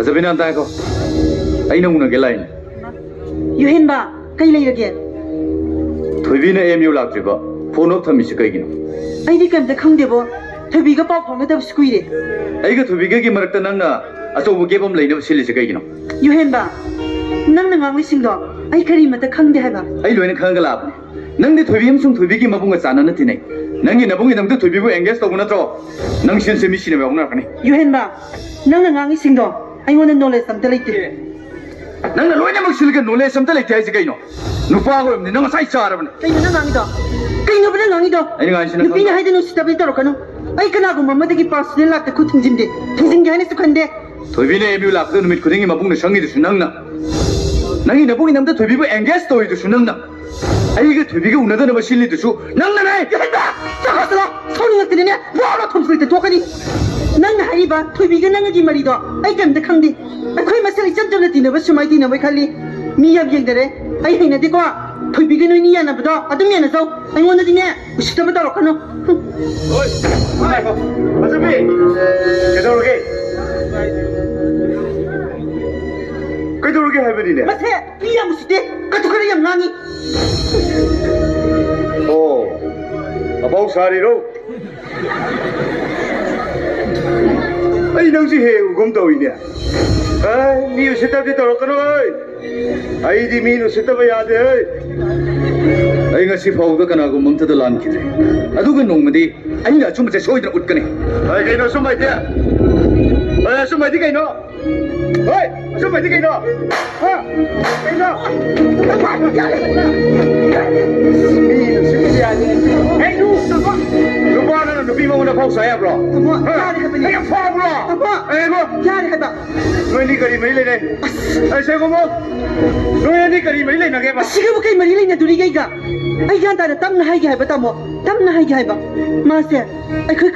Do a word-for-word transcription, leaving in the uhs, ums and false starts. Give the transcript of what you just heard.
ꯐꯖꯕꯤꯅ, ꯇꯥꯏꯀꯣ? ꯑꯩ ꯅꯪ ꯎꯅꯒꯦ ꯂꯥꯛꯏꯅꯦ꯫ ꯌꯨꯍꯦꯟꯕ, ꯀꯩ ꯂꯩꯔꯒꯦ? ꯊꯣꯏꯕꯤꯅ ꯑꯦꯝ ꯌꯨ ꯂꯥꯛꯇ꯭ꯔꯤꯕ ꯐꯣꯟ ꯑꯣꯐ ꯊꯝꯃꯤꯁꯤ ꯀꯩꯒꯤꯅꯣ? ꯑꯩꯗꯤ ꯀꯩꯝꯇ ꯈꯪꯗꯦꯕꯣ꯫ ꯊꯣꯏꯕꯤꯒ ꯄꯥꯎ ꯐꯥꯎꯅꯗꯕꯁꯨ ꯀꯨꯏꯔꯦ꯫ ꯑꯩꯒ ꯊꯣꯏꯕꯤꯒꯒꯤ ꯃꯔꯛꯇ ꯅꯪꯅ ꯑꯆꯧꯕ ꯒꯦꯞ ꯑꯃ ꯂꯩꯅꯕ ꯁꯤꯜꯂꯤꯁꯦ ꯀꯩꯒꯤꯅꯣ? ꯌꯨꯍꯦꯟꯕ, ꯅꯪꯅ ꯉꯥꯡꯂꯤꯁꯤꯡꯗꯣ ꯑꯩ ꯀꯔꯤꯃꯇ ꯈꯪꯗꯦ ꯍꯥꯏꯕ꯫ ꯑꯩ ꯂꯣꯏꯅ ꯈꯪꯉꯒ ꯂꯥꯛꯄꯅꯦ꯫ ꯅꯪꯗꯤ ꯊꯣꯏꯕꯤ ꯑꯃꯁꯨꯡ ꯊꯣꯏꯕꯤꯒꯤ ꯃꯕꯨꯡꯒ ꯆꯥꯟꯅꯅ ꯇꯤꯟꯅꯩ꯫ ꯅꯪꯒꯤ ꯅꯕꯨꯡꯒꯤꯗꯃꯛꯇ ꯊꯣꯏꯕꯤꯕꯨ ꯑꯦꯡꯒꯦꯖ ꯇꯧꯕ ꯅꯠꯇ꯭ꯔꯣ? ꯅꯪ ꯁꯤꯟꯁꯦ ꯃꯤ ꯁꯤꯅꯕ ꯌꯥꯎꯅꯔꯛꯀꯅꯤ꯫ ꯌꯨꯍꯦꯟꯕ, ꯅꯪꯅ ꯉꯥꯡꯉꯤꯁꯤꯡꯗꯣ ꯑꯩꯉꯣꯟꯗ ꯅꯣꯂꯦꯖ ꯑꯝꯇ ꯂꯩꯇꯦ꯫ ꯅꯪꯅ ꯂꯣꯏꯅꯃꯛ ꯁꯤꯜꯂꯒ ꯅꯣꯂꯦꯖ ꯑꯝꯇ ꯂꯩꯇꯦ ꯍꯥꯏꯁꯦ ꯀꯩꯅꯣ? ꯅꯨꯄꯥ ꯑꯣꯏꯔꯕꯅꯤ, ꯅꯪ ꯉꯁꯥꯏ ꯆꯥꯔꯕꯅꯦ꯫ ꯀꯩꯅꯣ ꯅꯪ ꯉꯥꯡꯉꯤꯗꯣ? ꯀꯩꯅꯣꯕ ꯅꯪ ꯉꯥꯡꯉꯤꯗꯣ? ꯑꯩꯅ ꯉꯥꯡꯉꯤꯁꯤ ꯅꯪ ꯅꯨꯄꯤꯅ ꯈꯪꯗ꯭ꯔꯣ? ꯍꯥꯏꯗꯤ ꯅꯨꯡꯁꯤꯠꯇꯕꯗꯤ ꯇꯧꯔꯛꯀꯅꯨ꯫ ꯑꯩ ꯀꯅꯥꯒꯨꯝꯕ ꯑꯃꯗꯒꯤ ꯄꯥꯔꯁꯣꯅꯦꯜ ꯂꯥꯏꯐꯇ ꯈꯨꯠ ꯊꯤꯡꯖꯤꯟꯗꯦ, ꯊꯤꯡꯖꯤꯟꯒꯦ ꯍꯥꯏꯅꯁꯨ ꯈꯟꯗꯦ꯫ ꯊꯣꯏꯕꯤꯅ ꯑꯦꯝ ꯌꯨ ꯂꯥꯛꯄꯗ ꯅꯨꯃꯤꯠ ꯈꯨꯗꯤꯡꯒꯤ ꯃꯕꯨꯡꯅ ꯁꯪꯉꯤꯗꯨꯁꯨ ꯅꯪꯅ꯫ ꯅꯪꯒꯤ ꯅꯕꯨꯡꯒꯤ ꯅꯝꯗ ꯊꯣꯏꯕꯤꯕꯨ ꯑꯦꯡꯒꯦꯖ ꯇꯧꯔꯤꯗꯨꯁꯨ ꯅꯪꯅ꯫ ꯑꯩꯒ ꯊꯣꯏꯕꯤꯒ ꯎꯅꯗꯅꯕ ꯁꯤꯜꯂꯤꯗꯨꯁꯨ ꯅꯪꯅꯅꯦ꯫ ꯌꯥꯍꯟꯕ! ꯆꯠꯈ꯭ꯔꯁꯤꯔꯣ? ꯁꯥꯎꯅꯤꯡꯉꯛꯇꯅꯅꯦ ꯋꯥ ꯑꯃ ꯊꯣꯝꯖꯤꯜꯂꯛꯇ ꯊꯣꯛꯀꯅꯤ꯫ ꯅꯪꯅ ꯍꯥꯏꯔꯤꯕ ꯊꯣꯏꯕꯤꯒ ꯅꯪꯒꯒꯤ ꯃꯔꯤꯗꯣ ꯑꯩ ꯀꯩꯝꯇ ꯈꯪꯗꯦ꯫ ꯑꯩꯈꯣꯏ ꯃꯁꯦꯜ ꯏꯆꯝ ꯆꯝꯅ ꯇꯤꯟꯅꯕ ꯁꯨꯃꯥꯏ ꯇꯤꯟꯅꯕꯩ ꯈꯜꯂꯤ꯫ ꯃꯤ ꯌꯥꯝ ꯌꯦꯡꯗꯔꯦ꯫ ꯑꯩ ꯍꯩꯅꯗꯦꯀꯣ꯫ ꯊꯣꯏꯕꯤꯒ ꯅꯣꯏꯅꯤ ꯌꯥꯅꯕꯗꯣ ꯑꯗꯨꯝ ꯌꯥꯅꯖꯧ꯫ ꯑꯩꯉꯣꯟꯗꯗꯤꯅꯦ ꯎꯁꯤꯠꯇꯕ ꯇꯧꯔꯛꯀꯅꯨ꯫ ꯍꯣꯏ, ꯉꯥꯏꯈꯣ꯫ ꯐꯖꯕꯤ, ꯀꯩꯗꯧꯔꯒꯦ? ꯀꯩꯗꯧꯔꯒꯦ ꯍꯥꯏꯕꯅꯤꯅꯦ? ꯃꯁꯦ ꯃꯤ ꯌꯥꯝ ꯎꯁꯤꯠꯇꯦ꯫ ꯀꯇꯨ ꯈꯔ ꯌꯥꯝ ꯉꯥꯡꯉꯤ꯫ ꯑꯣ, ꯑꯐꯥꯎ ꯁꯥꯔꯤꯔꯣ? ꯑꯩ ꯅꯪꯁꯤ ꯍꯦꯛ ꯎꯒꯨꯝ ꯇꯧꯏꯅꯦ꯫ ꯑꯦ, ꯃꯤ ꯎꯁꯤꯠꯇꯕꯗꯤ ꯇꯧꯔꯛꯀꯅꯨ, ꯍꯣꯏ꯫ ꯑꯩꯗꯤ ꯃꯤ ꯎꯁꯤꯠꯇꯕ ꯌꯥꯗꯦ, ꯍꯣꯏ꯫ ꯑꯩ ꯉꯁꯤ ꯐꯥꯎꯕꯗ ꯀꯅꯥꯒꯨꯝꯕ ꯑꯝꯇꯗ ꯂꯥꯟꯈꯤꯗ꯭ꯔꯤ꯫ ꯑꯗꯨꯒ ꯅꯣꯡꯃꯗꯤ ꯑꯩꯅ ꯑꯆꯨꯝꯕꯁꯦ ꯁꯣꯏꯗꯅ ꯎꯠꯀꯅꯤ꯫ ꯑꯦ, ꯀꯩꯅꯣ ꯑꯆꯨꯝꯕ ꯍꯥꯏꯗꯤ? ꯑꯦ, ꯑꯆꯨꯝꯕ ꯍꯥꯏꯗꯤ ꯀꯩꯅꯣ? ꯍꯣꯏ, ꯑꯆꯨꯝꯕ ꯍꯥꯏꯗꯤ ꯀꯩꯅꯣ? ꯍꯥ? ꯀꯩꯅꯣ? ꯃꯤ ꯎꯁꯤꯠꯇꯕ ꯌꯥꯗꯦ꯫ ꯑꯩ ꯅꯨꯄꯥ ꯅꯪꯅ ꯅꯨꯄꯤ ꯃꯉꯣꯟꯗ ꯐꯥꯎ ꯁꯥ ꯌꯥꯕ꯭ꯔꯣ? ꯇꯥꯃꯣ, ꯍꯥ? ꯌꯥꯔꯦ ꯍꯥꯏꯕꯅꯤ꯫ ꯑꯩ ꯌꯥꯝ ꯐꯥꯎꯕ꯭ꯔꯣ? ꯇꯥꯃꯣ, ꯑꯦ, ꯏꯕꯣ꯫ ꯌꯥꯔꯦ ꯍꯥꯏꯕ꯫ ꯅꯣꯏꯅꯤ ꯀꯔꯤ ꯃꯔꯤ ꯂꯩꯅꯩ? ꯑꯁ꯫ ꯑꯩ ꯁꯦꯡꯉꯨꯃꯣ꯫ ꯅꯣꯏ ꯑꯅꯤ ꯀꯔꯤ ꯃꯔꯤ ꯂꯩꯅꯒꯦꯕ? ꯑꯁꯤꯒꯕꯨ ꯀꯩ ꯃꯔꯤ ꯂꯩꯅꯗꯣꯔꯤꯒꯦ ꯑꯩꯒ? ꯑꯩ ꯒ꯭ꯌꯥꯟ ꯇꯥꯗꯦ, ꯇꯞꯅ ꯍꯥꯏꯒꯦ ꯍꯥꯏꯕ ꯇꯥꯃꯣ, ꯇꯞꯅ ꯍꯥꯏꯒꯦ ꯍꯥꯏꯕ꯫ ꯃꯥꯁꯦ ꯑꯩꯈꯣꯏ